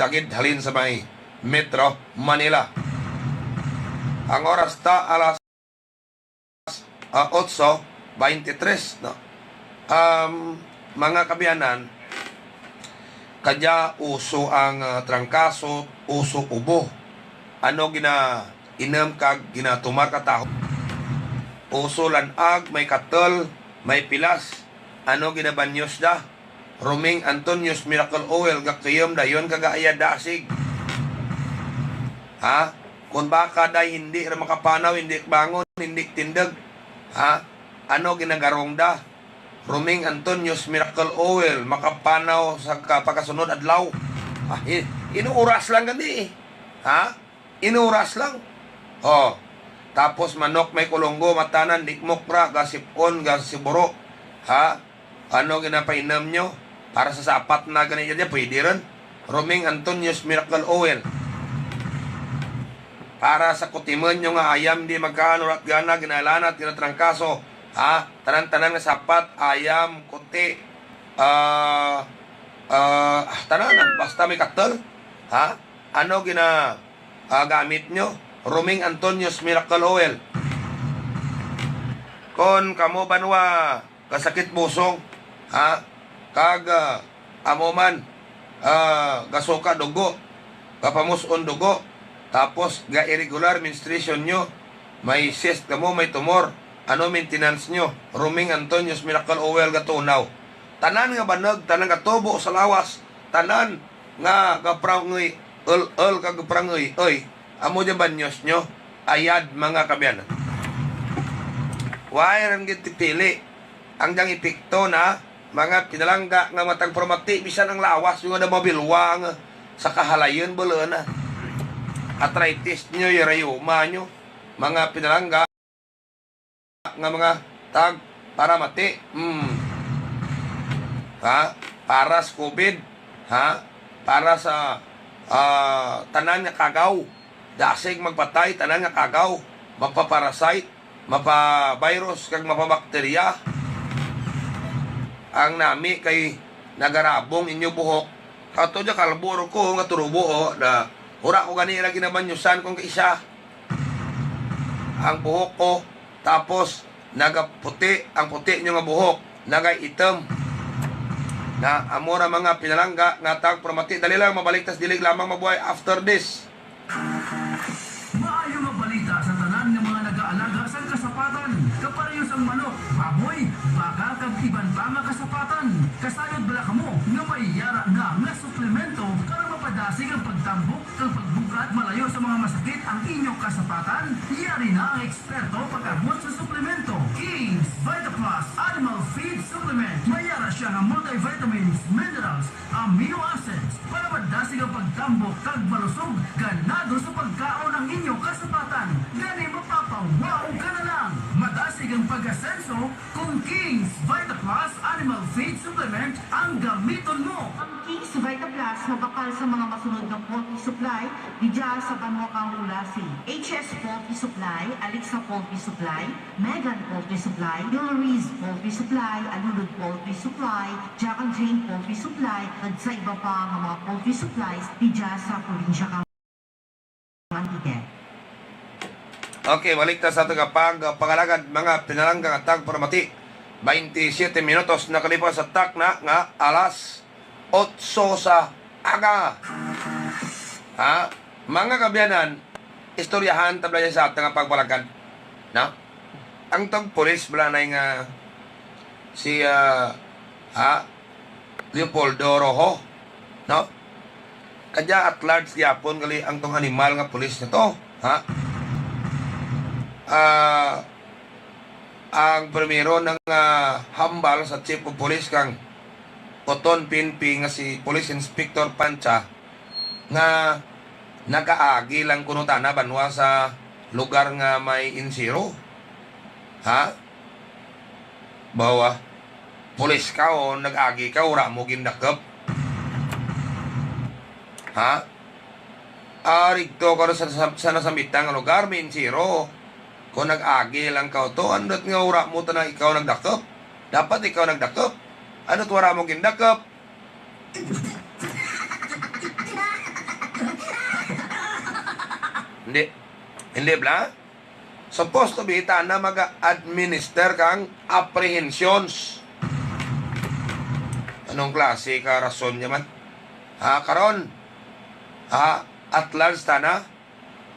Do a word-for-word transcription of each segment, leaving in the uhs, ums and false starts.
gid halin sa may Metro Manila. Ang oras ta alas, ah, otso beintitres, no? Um, mga kaabyanan, kadya uso ang, ah, trangkaso, uso ubo. Ano gina-inom kag ginatumar ka tawo? Uso lan-ag, may katel, may pilas. Ano ginabanyos da? Roming Antonio's Miracle Oil, gakuyom dayon kag gaayad dasig. Ha? Kon baka day hindi ra makapanaw, hindi bangon, hindi tindog. Ha? Ano ginagarong da? Roming Antonio's Miracle Oil, makapanaw sa ka-, pagkasunod adlaw. Ah, i-, inuoras lang gani eh. Ha? Inuras lang. Oh. Tapos manok may kulunggo, matanan, di mokra, gasipon, gasiburo. Ha? Ano ginapainom nyo? Para sa sapat na gani dyan, pwede rin. Roming Antonio's Miracle Oil. Para sa kutiman nyo nga ayam, di magkaano rat gana, ginalanat, ginatrangkaso. Ha? Tanan-tanan nga sapat, ayam, kuti, ah, ah, tanan, basta may katel. Ha? Ano gina, ah, gamit nyo? Roming Antonio's Miracle Oil. Kon kamo banwa kasakit busong, ha? Kag, ah, amo man, ah, gasuka dugo, gapamus-on dugo, tapos ga-irregular menstruation nyo, may cyst kamo, may tumor, ano maintenance nyo? Roming Antonio's Miracle Oil gatunaw. Tanan nga banag, tanan nga tubo sa lawas, tanan nga gaprangoy, ul-ul ka gaprangoy, oy, amo dyan banyos nyo, ayad mga kaabyanan. Why ran gid tipili ang dang epekto na mga pinalangga nga matag pramati, bisan ang lawas nyo nga mabilwa nga sa kahalayon, bulo na. Arthritis nyo, rayuma nyo, mga pinalangga nga mga tag para mati. Hmm. Ha? Para sa covid, ha? Para sa, ah, tanan nga kagaw. Dasig magpatay, tanan nga kagaw. Mapaparasite, mapavirus, kag mapabakterya. Ang nami kay nagarabong inyo buhok. Kato dya, kalbo ro ko, nga turubo, oh, na, ura ko gani ila ginabanyusan kung kaisa ang buhok ko, tapos nagaputi ang puti nyo nga buhok, nagaitom. Na amo ra mga pinalangga nga tag pramati. Dali lang, mabalik tas dili lamang mabuhay after this. Maayo nga balita sa tanan nga mga nagaalaga sang kasapatan, kapareho sang manok, baboy, baka, kag iban pa nga kasapatan. Kasayod bala kamo nga may yara na nga suplemento para mapadasig ang pagtambok kag pagbug-at malayo sa mga masakit ang inyo kasapatan? Yari na ang eksperto pag-abot sa suplemento. King's Vita Plus Animal Feed Supplement. May yara siya nga multivitamins, minerals, amino acids para madasig ang pagtambok kag malusog. Ganado sa pagkaon ang inyo kasapatan, gani mapapa-wow ka na lang. Madasig ang pag-asenso kung King's Vita Plus Animal Feed Supplement ang gamiton mo. Ang King's Vita Plus mabakal sa mga masunod nga poultry supply didya sa banwa kang Culasi: H S Poultry Supply, Alexa Poultry Supply, Megan Poultry Supply, Yulriz Poultry Supply, Alulud Poultry Supply, Jack and Jane Poultry Supply, kag sa iba pa nga mga poultry supplies didya sa probinsya kang Antique. Okay, balik ta sa ato nga pag-, pangalagad, mga pinalangga nga tagparamati. Twenty-seven minutos nakalipas sa takna nga alas otso sa aga. Ha? Mga kaabyanan, istoryahan ta bala sa ato nga pagpalagad. No? Ang tag pulis bala na nga si, ah, ha? Leopoldo Rojo, no? Kadya at large gyapon gali ang tong animal nga pulis na to, ha? Ah, ang primero nang, ah, hambal sa Chief of Police kang Oton P N P nga si Police Inspector Pancha nga nagaagi lang kuno tana banwa sa lugar nga may insiro. Ha? Bawa, pulis ka o nag-agi ka, wala mo gindakop. Ha? Ari to ka sa, sa, sa nasambitan nga lugar, may insiro. Kung nag-agi lang ka to, andot nga wala mo tana ikaw nagdakop. Dapat ikaw nagdakop. Andot wala mo gindakop. Hindi. Hindi bala? Supposed to be, tana mag-administer kang apprehensions. Anong klase ka rason niya man? Ha, karon? Ha, at large tana?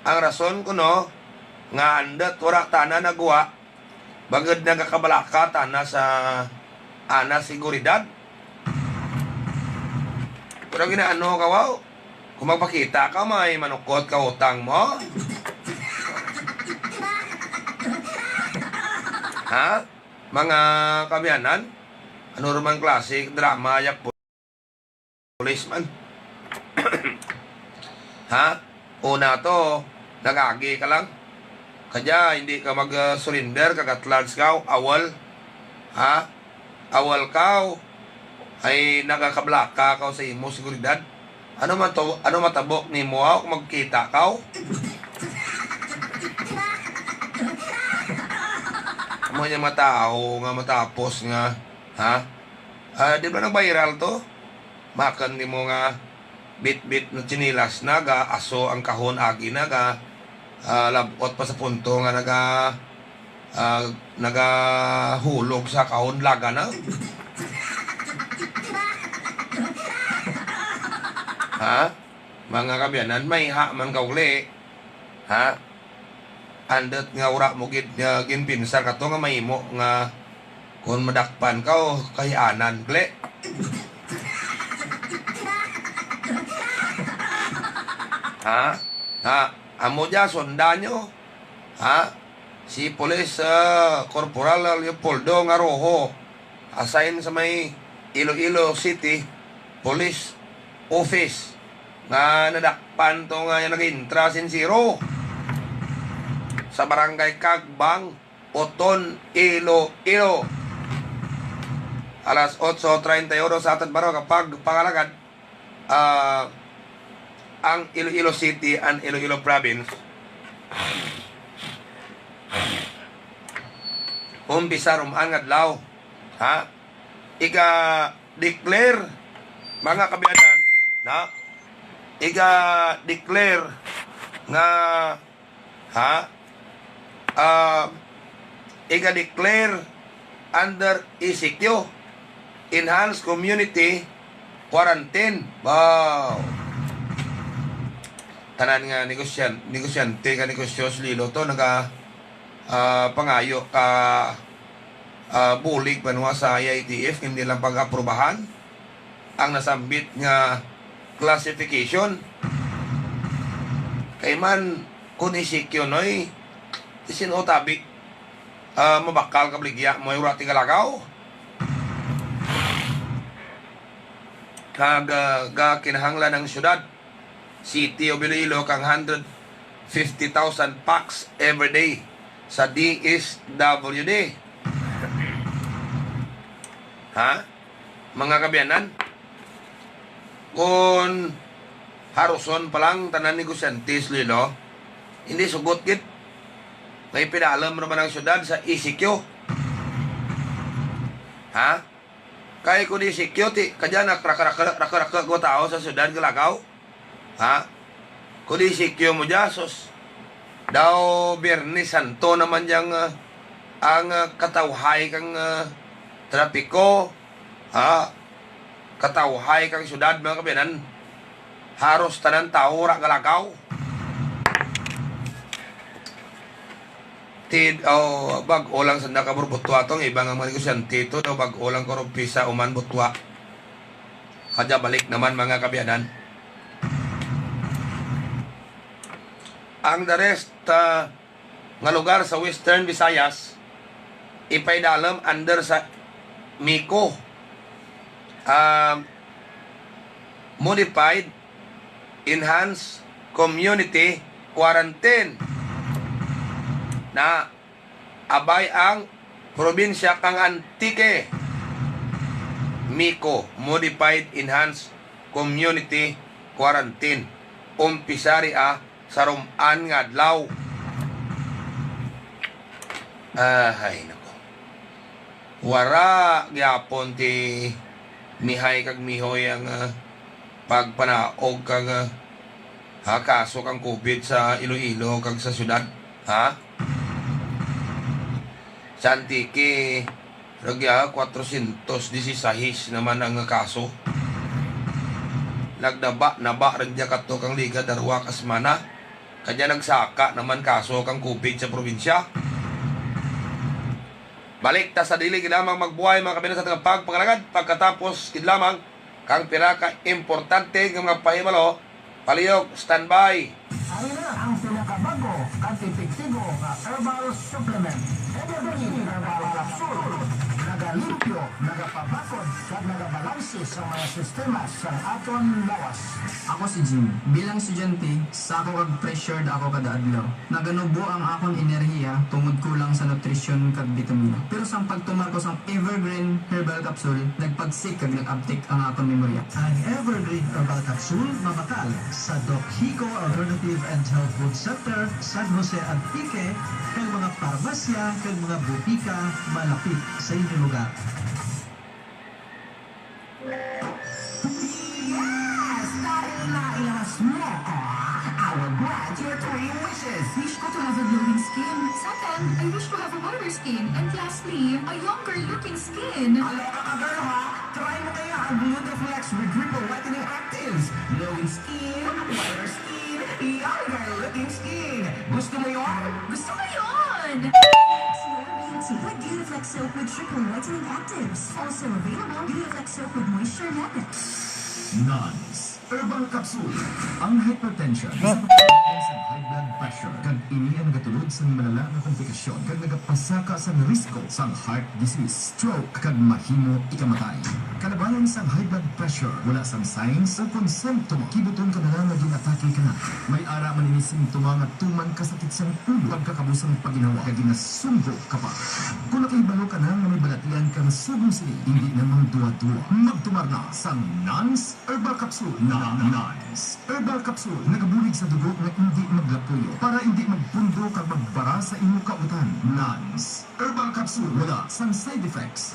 Ang rason kuno nga andut wala tana nagwa, bangod nagakabalaka tana sa ana seguridad. Pero ginaano ka, wow? Kung magpakita ka, may manukot ka utang mo? Ha? Mga kaabyanan, ano ra man klase drama ya policeman? Ha? Una to, nagagi ka lang. Kadya, hindi ka mag-surrender, kag at large ka, awal. Ha? Awal ka, ay nagakabalaka ka sa imo seguridad. Ano man to, ano matabo nimo, aw, kung magkita ka? Amo niya matawo nga matapos nga, ha? Ah, di ba nag-viral to? Makan nimo nga bitbit na tsinelas, naga-aso ang kahon agi, naga, ah, labot pa sa punto nga naga, ah, nagahulog sa kahon, laga na. Ha? Mga kaabyanan, may ha man kauli. Ha? Andut nga wala mo gid nga ginpinsar kato nga mahimo nga kung madakpan ka o kahianan, gle. Ha? Ha? Amo dya, sunda nyo. Ha? Si Police, ah, Corporal Leopoldo Ngaroho, assign sa may Iloilo City Police Office, nga nadakpan to nga nag-intra sin siro sa Barangay Cagbang, Oton, Iloilo. Alas otso treinta y uno sa aton baro kapag pangalagad, ah, ang Iloilo City and Iloilo Province. Umpisa ruman nga adlaw, ha? Iga-declare, mga kaabyanan, na iga-declare nga, ha? Ah, iga-declare under E C Q, Enhanced Community Quarantine. Wow! Tanan nga negosyan-, negosyante ka negosyo sa Iloilo to, naga, ah, pangayo ka, ah, bulig banwa sa I I T F, hindi lang pag-aprobahan ang nasambit nga classification. Kay man, kung E C Q noy, isin o tabi, ah, mabakal ka baligya mo, wala ti galagaw. Kag, ah, ga kinahanglan ang syudad, City of Iloilo, kang hundred fifty thousand packs every day sa D S W D. Ha? Mga kaabyanan, kung haruson pa lang tanan negosyante sa Iloilo, hindi sugot gid nga ipidalom naman ang syudad sa E C Q. Ha? Kay kung E C Q, ti, kadya na, raka-raka, raka-raka, go tao sa syudad, galagaw. Ha? Kung E C Q mo dya, sus. Daw Biyernes Santo naman dyan, ah, ang, ah, katawhay kang, ah, trapiko. Ha? Katawhay kang syudad, mga kaabyanan. Haros tanan tao ra galagaw. Tid, oh, bag-o lang sa nakaburbutwa to, ang iba nga mga negosyante to, daw bag-o lang ko ron pisa uman butwa. Kadya balik naman, mga kaabyanan. Ang the rest, ah, nga lugar sa Western Visayas, ipaidalom under sa MICO, ah, Modified Enhanced Community Quarantine. Na abay ang probinsya kang Antique, MICO, Modified Enhanced Community Quarantine. Umpisari, ah, sa rum-an nga adlaw. Ahay, nako. Wara gyapon ti mihay kag mihoy ang, ah, pagpanaog kag, ah, Ha, kaso kang covid sa Iloilo kag sa syudad. Ha? Sa Antique, ragya, kwatro sientos disisais naman ang kaso. Nagdaba-naba ragya kato kang liga darwa ka semana. Kadya nagsaka naman kaso kang covid sa probinsya. Balik ta sa dili gid lamang magbuhay, mga kabinat, sa atong pagpangalagad pagkatapos gid lamang kang pira ka importante nga mga pahibalo. Palihog, standby. Ari na ang pinakabago kag epektibo nga herbal supplement, Evergreen Herbal Capsule. Nagalimpyo, nagapabakod, kag nagabalanse sa mga sistema sang aton lawas. Ako si Jim. Bilang estudyante, sako kag pressured ako kada adlaw. Naganubo ang akon enerhiya tungod kulang sa nutrisyon kag bitamina. Pero sang pagtumar ko sang Evergreen Herbal Capsule, nagpagsik kag nag-abtik ang akon memorya. Ang Evergreen Herbal Capsule mabakal sa Doc Hico Alternative and Health Food Center, San Jose, Antique, kag mga parmasya kag mga butika malapit sa inyo lugar. Yes! Dahil nailabas mo ko, I will grant your three wishes. Wish ko to have a glowing skin. Second, I wish to have a whiter skin. And lastly, a younger looking skin. Kaloka ka, girl, ha? Try mo kaya ang Gluta-Flex with Triple Whitening Actives. Glowing skin, whiter skin, younger looking skin. Gusto mo yon? Gusto ko yon! Flex your beauty with Gluta-Flex soap with Triple Whitening Actives. Also available, Gluta-Flex soap with Moisture Magnet. Nans Herbal Capsule. Ang hypertension isa ka problema sa high blood pressure, kag ini ang nagatulod sa malala nga komplikasyon kag nagapasaka sang risko sang heart disease, stroke, kag mahimo ikamatay. Kalabayan sang high blood pressure, wala sang signs o kon symptom, kibuton ka na lang nga gin-atake ka na. May ara man ini simptoma nga tuman ka sakit sang ulo, pagkakabusang pagginawa, kag ginasunggo ka pa. Kung nakahibalo ka na nga may balatian kang sugo sini, hindi na magduha-duha. Magtumar na sang Nans Herbal Capsule. Na, Nans Herbal Capsule nagabulig sa dugo nga hindi maglapuyo para hindi magpundo kag magbara sa imo kautan. Nans Herbal Capsule, wala sang side effects.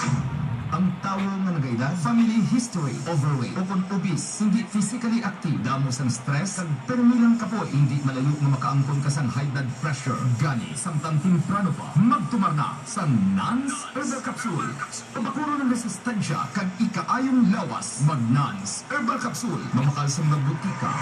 Ang tawo nga nagaedad, family history, overweight, o kon obese, hindi physically active, damo sang stress, kag permi lang kapoy, hindi malayo nga makaangkon ka sang high blood pressure. Gani, samtang temprano pa, magtumar na sa Nans Herbal Capsule. Pabakuron ang resistensya kag ikaayong lawas. Mag Nans Herbal Capsule, mabakal sa mga butika.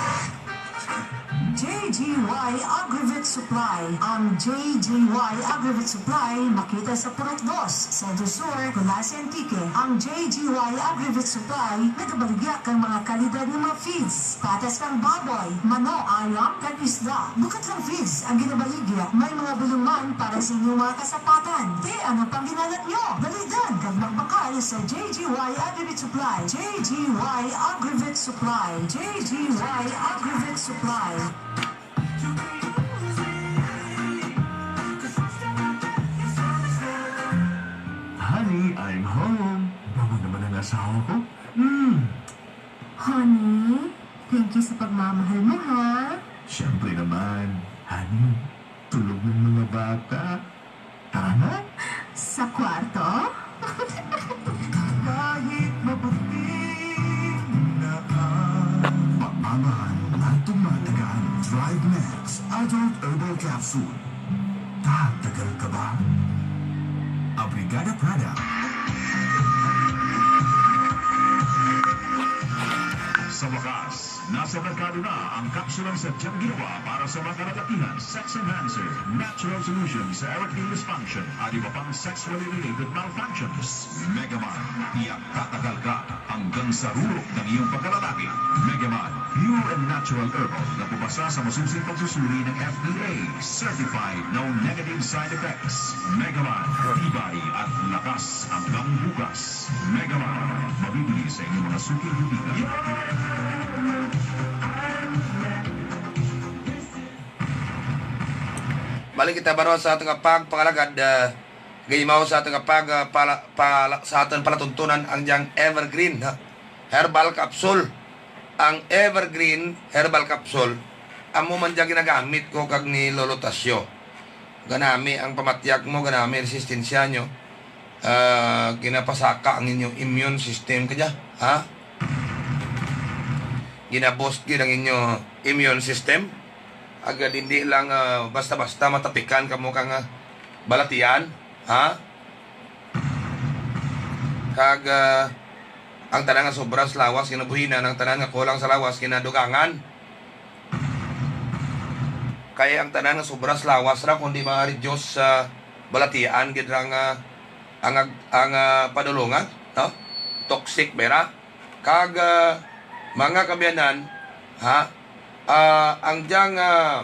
J G Y Agrivet Supply. Ang J G Y Agrivet Supply makita sa Purok Dos, Centro Sur, Culasi, Antique. Ang J G Y Agrivet Supply nagabaligya kang mga kalidad nga mga feeds, patas kang baboy, manok, ayam, kag isda. Bukod sang feeds ang ginabaligya, may mga bulungan para sa inyong mga kasapatan. Te, ano pang ginanat nyo? Balidan kag magbakal sa J G Y Agrivet Supply. J G Y Agrivet Supply. J G Y Agrivet Supply. Honey, I'm home. Bangon naman ang asawa ko. Mm. Honey, thank you sa pagmamahal mo, ha? Siyempre naman. Honey, tulog ng mga bata. Tara na. Sa kwarto? Kahit maputing na ang pagmamahal na tumatagal. Thrive Max Adult Herbal Capsule. Tatagal ka ba? Abrigada Prada. Sa wakas, nasa merkado na ang kapsulang sadyang ginawa para sa mga kalalakihan, sex enhancer, natural solution sa erectile dysfunction, at iba pang sexually related malfunctions. Megaman, piyagtatagal ka hanggang sa rurok ng iyong pagkalalaki. Megaman, pure and natural herbal na pumasa sa masusing pagsusuri ng F D A. Certified, no negative side effects. Megaman, tibay at lakas hanggang bukas. Megaman, mabibili sa inyong mga suking botika. Balik kita baro sa aton nga pagpangalagad, ah, gaimaw sa aton nga pag, ah, pala, pala, sa aton palatuntunan ang diyang Evergreen, ha? Herbal Capsule. Ang Evergreen Herbal Capsule, amo man diyang ginagamit ko kag ni Lolo Tasyo. Ganami ang pamatyag mo, ganami resistensya nyo. Ah, ginapasaka ang inyong immune system kadya, ha? Ginaboost gyud ang inyo immune system. Agad hindi lang, ah, basta-basta matapikan kamo kang, ah, balatian, ha? Kag, ah, ang tanan nga sobra sa lawas ginabuhinan, ang tanan nga kulang sa lawas ginadugangan. Kay ang tanan nga sobra sa lawas ra, kundi ma-reduce sa balatian gid ra nga ang, ang, ah, padulongan, no? Toxic ba ra? Kag, ah, mga kaabyanan, ha, ah, ang dyang, ah,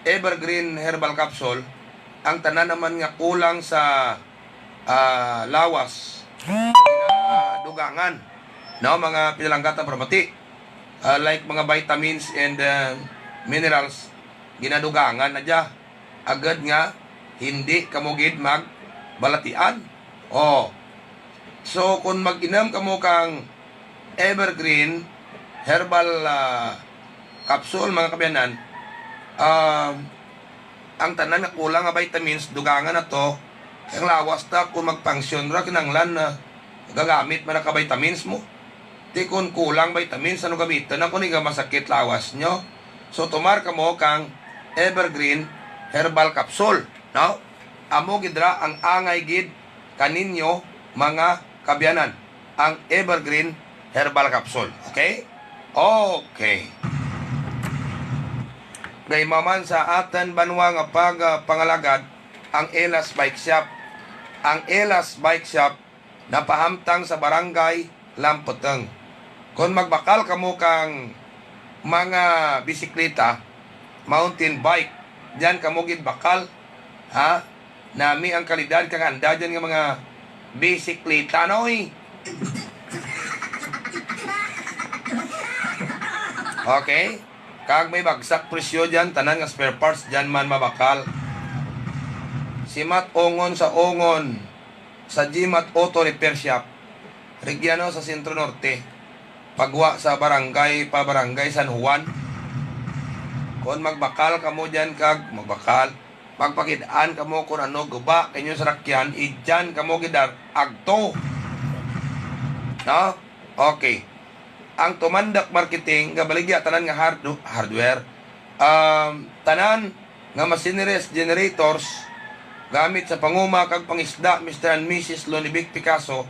Evergreen Herbal Capsule, ang tanan naman nga kulang sa, ah, lawas, ginadugangan, no, mga pinalanggata, paramati, ah, like mga vitamins and, ah, minerals, ginadugangan na dya. Agad nga hindi kamo gid magbalatian. Oh. So, kung mag-inom kamo kang Evergreen Herbal, ah, Capsule, mga kaabyanan, ah, ang tanan nga kulang nga vitamins, dugangan na to. Kay ang lawas ta, kung mag-function ra, kinahanglan na gagamit man na ka vitamins mo. Ti kun kulang vitamins, ano gamiton na kung nga masakit lawas nyo? So, tumar kamo kang Evergreen Herbal Capsule, no? Amo gid ra ang angay gid kaninyo, mga kaabyanan, ang Evergreen Herbal Capsule. Okay? Okay. Gaimaw man sa atun banwa nga pag, ah, pangalagad ang Elas Bike Shop. Ang Elas Bike Shop napahamtang sa Barangay Lamputeng. Kon magbakal kamo kang mga bisikleta, mountain bike, diyan kamo gid bakal, ha? Nami ang kalidad kag handa diyan nga mga bisikleta, noy. Okay? Kag may bagsak presyo diyan, tanan nga spare parts diyan man mabakal. Simat Ongon sa Ongon, sa Jimat Auto Repair Shop. Rigyano sa Centro Norte, pagwa sa barangay pa Barangay San Juan. Kon magbakal kamo diyan kag magbakal, magpakid-an kamo kung ano guba kay inyo sarakyan, idyan kamo gidar agto. No? Okay. Ang Tumandak Marketing, gabaligya tanan nga hard-, hardware, um, tanan nga machineries, generators, gamit sa panguma kag pangisda, Mister and Missus Lonivic Picasso,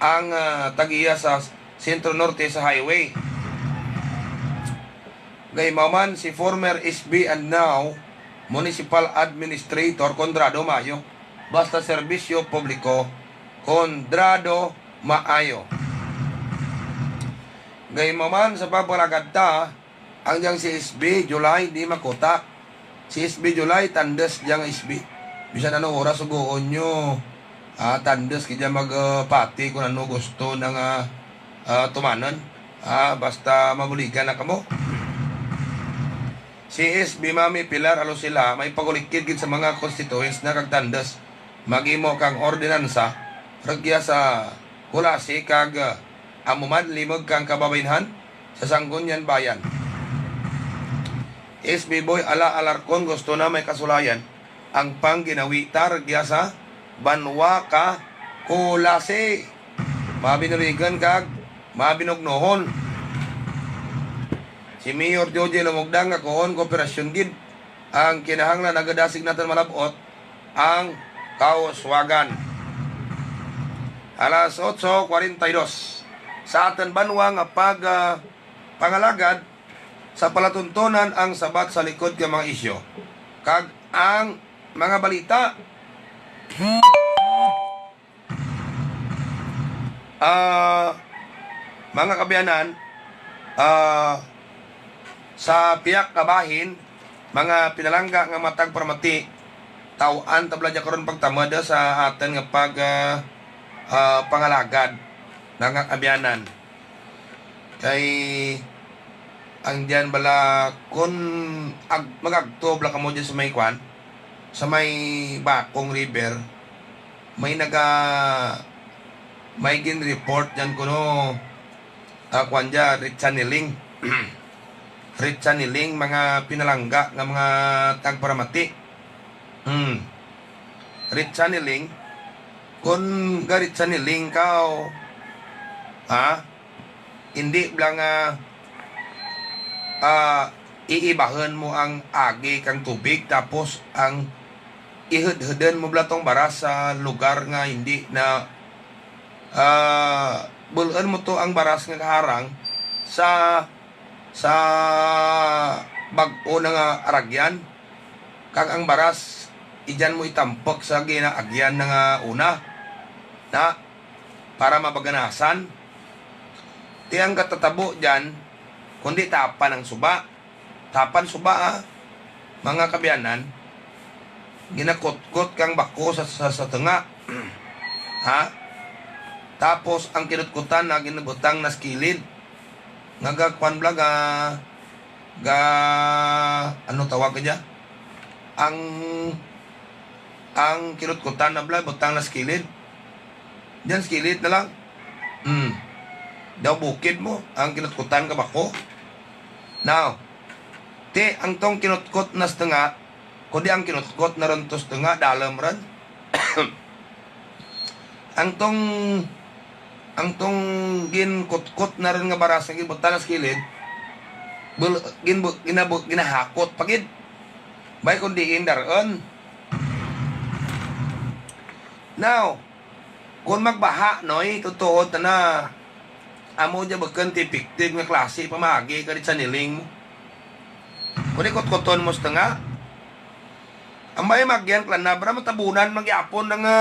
ang, ah, tag-iya sa Centro Norte sa highway. Gaimaw man si former S B and now Municipal Administrator Conrado Mayo, basta serbisyo publiko, Conrado Maayo. Gaimaw man sa pagpalagad ta, ang diyang si S B July di makuta. Si S B July, tandes diyang S B. Bisan ano oras sugoon nyo, ah, tandes kaya mag, ah, pati kung ano gusto na nga, ah, tumanon. Ah, basta mabuligan na kamo. Si S B Mami Pilar Alosila, may pagulikid gid sa mga constituents na kag tandes. Mag-imo kang ordinansa, rugya sa Culasi kag, ah, amo man limog kang kababaynhan sa Sangguniang Bayan. S B Boy Ala Alarcon gusto na may kasulayan ang pangginawita rugya sa banwa ka Culasi. Mabinuligan kag mabinugnohon. Si Mayor Joje Lumugdang nga kuon kooperasyon gid ang kinahanglan, nagadasig naton malab-ot ang kauswagan. Alas otso kwarenta y dos sa aton banwa nga pag, ah, pangalagad sa palatuntunan ang sabat sa likod nga mga isyu kag ang mga balita. Ah, mga kaabyanan, ah, sa piyak ka bahin, mga pinalangga nga matag paramati, taw-an ta bala dya karon pagtamad sa aton nga pag, ah, ah, pangalagad, mga kaabyanan. Kay ang diyan bala, kun ag-, mag-agto bala kamo diyan sa may kwan, sa may Bakong River, may naga-, may gin-report diyan kuno, ah, kwan diya, red channeling. Red channeling, mga pinalangga nga mga tagparamati. Hmm. Red channeling, kun ga-red channeling ka, o, ha? Hindi lang, ah, ah, iibahan mo ang agi kang tubig, tapos ang ihudhudon mo bala tong baras sa lugar nga hindi na, ah, bul-on mo to ang baras nga kaharang sa, sa bag-o na nga aragyan, kag ang baras, idyan mo itampok sa ginaagyan na nga una, na, para mabaganasan. Ti ang katatabo dyan, kundi tapan ang suba. Tapan suba, ah, mga kabiyanan, ginakutkot kang bako sa, sa, sa tunga. Ha? Tapos ang kinutkutan na ginabutang na sa kilid. Nga ga-, kwan bala, ga-, ga-, ano tawag ka dyan? Ang, ang kinutkutan na bala, butang na sa kilid. Diyan sa kilid na lang. Hmm. Daw bukid mo, ang kinutkutan ka bako. Now, ti, ang tong kinutkot na sa tunga, kundi ang kinutkot na ron to sa tunga, dalam ron. Ang tong, ang tong ginkutkot na ron nga baras nga ginbutang sa kilid, bul-, ginbu-, ginabu-, ginahakot pa gid. Bay kung diin daron. Now, kung magbaha, noy, totoo ta na, amo dya bukon ti effective nga klase pamaagi ka rin sa niling mo. Kung ikot-kuton mo sa tunga, ang may magyan klanabra, matabunan, magyapon na nga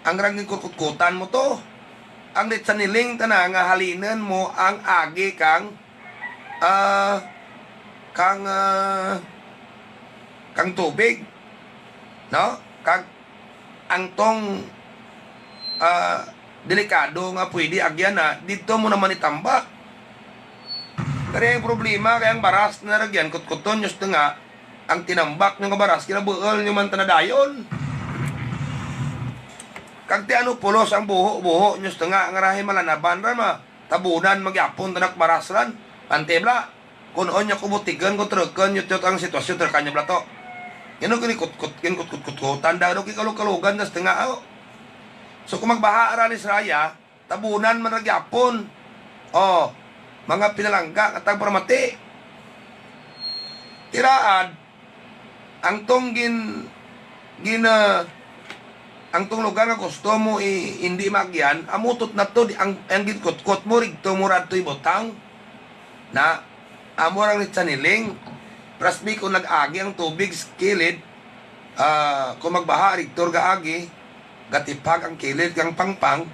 ang ranging kurkutkutan mo to. Ang lit sa niling, tana nga halinen mo ang agi kang, ah, kang, ah, kang tubig. No? Kag ang tong, ah, delikado nga pwede agyan na, dito mo naman itambak. Kaya ang problema, kaya ang baras na ragyan, kutkuton nyo sa tunga, ang tinambak nyo nga baras, kinabuol nyo man tanadayon. Kag ti ano pulos ang buho-buho nyo sa tunga, nga rahi malanaban ran ma, tabunan, magyapon, tanak baras ran. Antibla, kun on nyo kubutigan, kun trukan nyo, tiyot ang sitwasyon, trukan nyo bala to. Yan ang ginikutkut, ginikutkut-kutkutan, daw, daw, kikalugalugan, nas tunga, oh. So, kung magbaha, ran, Israya, tabunan man ra gyapon. Oh, mga pinalangga nga tagparamati. Tiraad, ang tong gin-, gin-, ah, ang tong lugar nga gusto mo i-, hindi maagyan, amutot na to, di-, ang, ang ginkutkot mo, rigto mo radto ibutang. Na, amo rang ni Chaniling, pras mi kung nag-agi ang tubig sa kilid, ah, kung magbaha, rigto gaagi, gatipag ang kilid kang pangpang,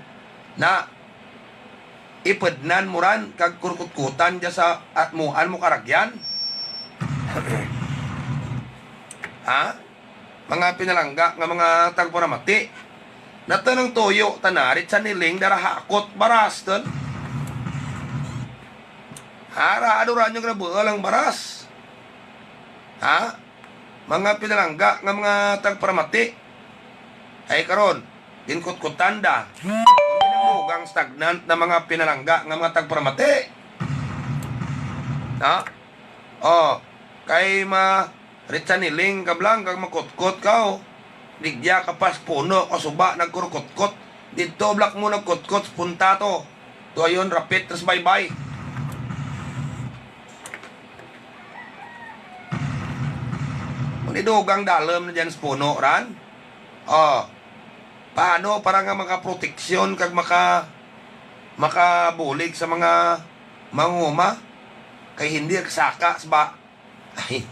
na, ipednan mo ran kag kurkutkutan dya sa atmuan mo karagyan. Ha? Mga pinalangga nga mga tagparamati. Nato nang tuyo, tana, rit sa niling, dara hakot, baras, ton. Ha? Ra, ano ra nyo grabuol ang baras? Ha? Mga pinalangga nga mga tagparamati. Ay karon, ginkutkutan da. Ang stagnant na mga pinalangga nga mga tagparamati. Ha? Oh, kay ma-, rit sa niling ka blang kag makutkot ka, oh. Digya ka pas puno ka suba nagkurukutkot. Didto blak mo nagkutkot sa punta to. Tuayon rapit tas baybay. Manidugang dalom na dyan sa puno ran. Oh. Paano para nga makaproteksyon kag maka-, makabulig sa mga manguma? Kay hindi nagsaka sa ba-, ay,